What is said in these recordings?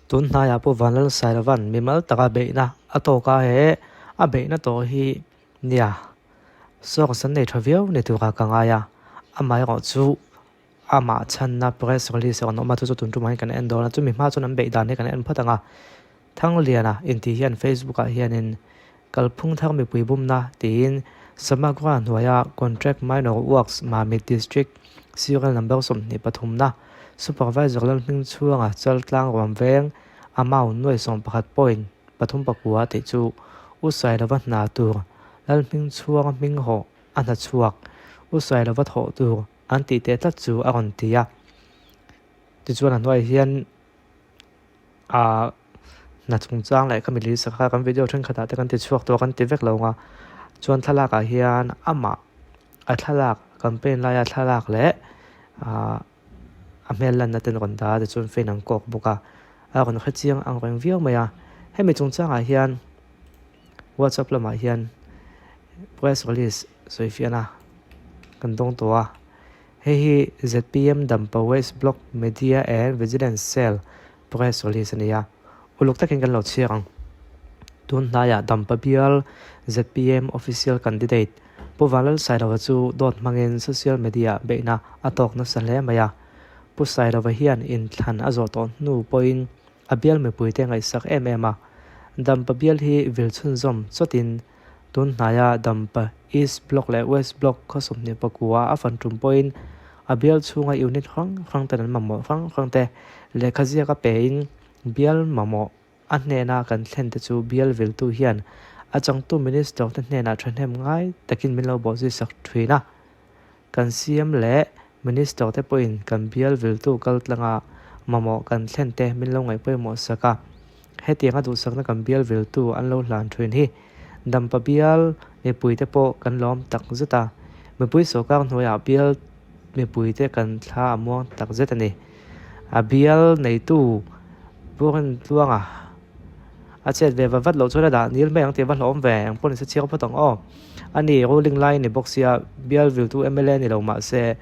Tun hnaiah Pu Vanlalsailova'n mimal taka beihna a tawk a, he a beihna tawh hi nia source an nei tha viau ni turah ka ngai a, amaherawh chu amah chhanna press release a rawn awm a, chu chu tun tumah hian kan en dawn a, chumi hma chuan an beih dan hi kan en phawt ang a, Thangliana intih hian Facebook ah hianin Kalphung thar mipui bumna tiin Samagra hnuaia Contract Minor Works Mamit District Serial Number 23 na Supervisor Lalhmingchhuanga Chaltlang Ruam Veng amount nuai 11 point pathum pakua tih chu U Sailova hna tur Lalhmingchhuanga hming hawh a hna chhuak U Sailova thawh tur an tih teh tlat chu a rawn ti a. Tichuan a hnuaiah hian Ahh hna chungchang leh ka milui sak a kan video thenkhatah te kan ti chhuak tawh a kan ti vek lo ang a chuan thlalak ah hian amah a thlalak campaign laia thlalak leh ahh a hmel lanna te an rawn dah a tichuan fan an kawk bawk a a rawn hre chiang ang reng viau mai a hemi chungchangah hian whatsapp lamah hian press release sawi fiahna kan dawng tawh a. Hei hi zpm Dampa West Block Media and Vigilance Cell Press Release a ni a, uluk takin kan lo chhiar ang. Tun hnaiah Dampa bial zpm Official Candidate Pu Vanlalsailova chu dawt hmangin social media beihna a tawk nasa hle mai a. Pu Sailova hian inthlan a zawh tawh hnu pawhin a bial mipuite ngaihsak em em a. Dampa bial hi vil chhunzawm chawtin Tun hnaia Dampa East Block leh West Block khaw 24 a fan tum pawhin a bial chhunga unit hrang hrang ten an mamawh hrang hrang te lehkha ziaka pein bial mamawh a hnena kan thlen te chu bial viltu hian a changtu Minister te hnenah thahnem ngai takin min lo bawhzui sak thin a. Kan CM leh Minister te pawhin kan bial viltu kaltlanga mamawh kan thlen te min lo ngaih pawimawh sak a. Hetianga duhsakna kan bial viltu an lo hlan thin hi Dampa bial mipui te pawh kan lawm tak zet a. Mipui sawrkar hnuaiah bial mipui te kan thla a muang tak zet a ni. A bial neitu Pu Rintluanga a chet ve vat vat loh chuan a dah nil mai ang tih a va hlawm ve, eng pawh ni se chhiar phawt ang aw. A ni, ruling lai a ni bawk sia, bial viltu mla ni lo mah se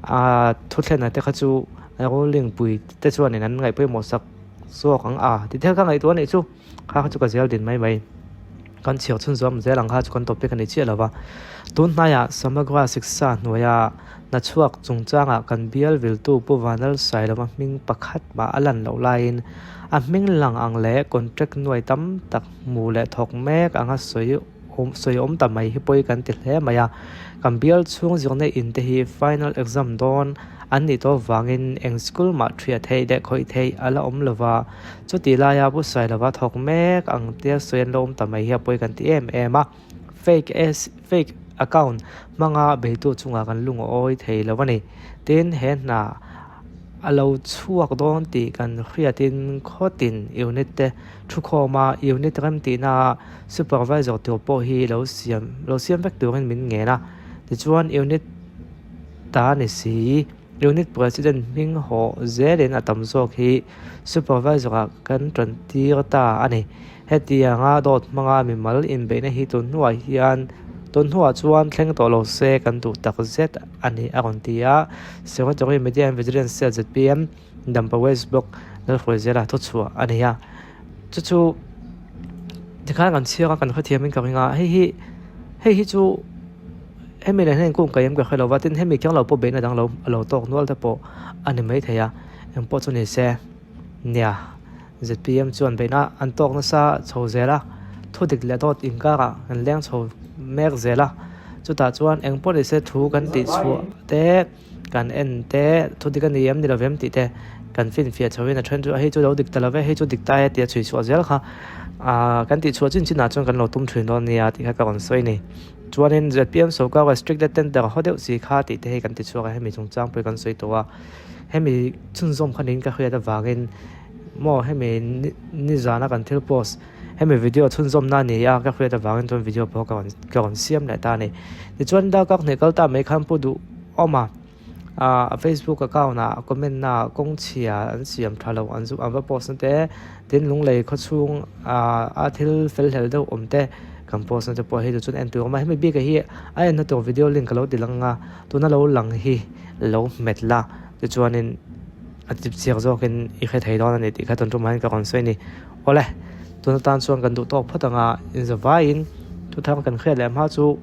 a thuthlena te kha chu ruling pui te chuanin an ngaih pawimawh sak zawk ang a ti thil kha ngaihtuah a nih chu, kha kha chu ka zel din mai mai. Kan chhiar chhun zawm zel ang kha chu kan topic a ni chiah lo va. Tun hnaiah Samagra Siksha hnuaia hna chhuak chungchangah kan bial viltu Pu Vanal Sailova hming pakhat mah a lan loh laiin a hming lang ang leh contract nuai tam tak hmu leh thawk mek anga sawi sawi awm ta mai hi pawi kan ti hle mai a. Kan bial chhung zirna in te hi final exam dawn an nih tawh vangin eng school mah thiah theih leh khawih theih a la awm lova, chuti laia Pu Sailova thawk mek ang tia sawi an lo awm ta mai hi a pawi kan ti em em a. Fake S fake account hmanga beitu chungah kan lungawi thei lo a ni. Tin, he hna a lo chhuak dawn tih kan hriatin khawtin unit te thukhawm a, unit remtihna supervisor tur pawh hi lo siam lo siam vek turin min ngen a. Tichuan unit ta ni si, unit president hming hawh zelin a tam zawk hi supervisor ah kan tan tir ta a ni. Hetianga dawt hmanga mimal inbeihna hi tun hnuah hian tun hnuah chuan thleng tawh lo se kan duh tak zet a ni a rawn ti a. Secretary Media and Vigilance Cell zpm Dampa West Block Lalhruaizela thuchhuah a ni a. Chu chu tikhan kan chhiar a kan hrethiam in ka ring a, hei hi hei hi chu hemi leh heng kung ka em ka hre lo va tin hemi kher lo pawh beihna dang lo a lo tawk nual te pawh a ni maithei a, engpawh chu ni se nia zpm chuan beihna an tawk nasa chho zel a, thu dik leh dawt inkarah an leng chho mek zel a, chutah chuan engpawh ni se thu kan tih chhuah te. Kan en te, thu dik a ni em ni lo vem tih te kan finfiah chho in a then chu hei chu lo dik ta lo ve, hei chu dik ta e tih a chhui chhuah zel kha ah kan tih chhuah chin chin ah chuan kan lo tum thin dawn nia tih kha ka rawn sawi a ni. Chuanin zpm sawrkar restricted tender haw deuh si kha tih te hei kan ti chhuak a, hemi chungchang pawh hi kan sawi tawh a, hemi chhunzawm kha niin ka hriat avangin maw hemi nizana kan thil post hemi video chhunzawmna a ni a ka hriat avangin chuan video pawh ka rawn ka rawn siam leh ta a ni. Tichuan darkar hnih kal ta mai khan Pu Duh awm a ah a facebook account ah comment na ah kawng chhia an siam tha lo an zu an va post na te tin lunglei khaw chhung ah a thil fel hlel deuh awm te kan post na te pawh hei chu chuan en tur a awm a hemi bik ah hi a en na tur video link ka lo ti lang a tuna lo lang hi lo hmet la tichuanin. A chip chiak zawkin i hre thei dawn a ni tih kha tun tumah hian ka rawn sawi a ni. Awle, tun atan chuan kan duh tawk phawt ang a, inzavaiin thuthang kan hriat leh hma chu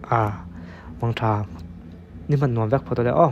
a mangtha ni hman nuam vek phawt awle aw.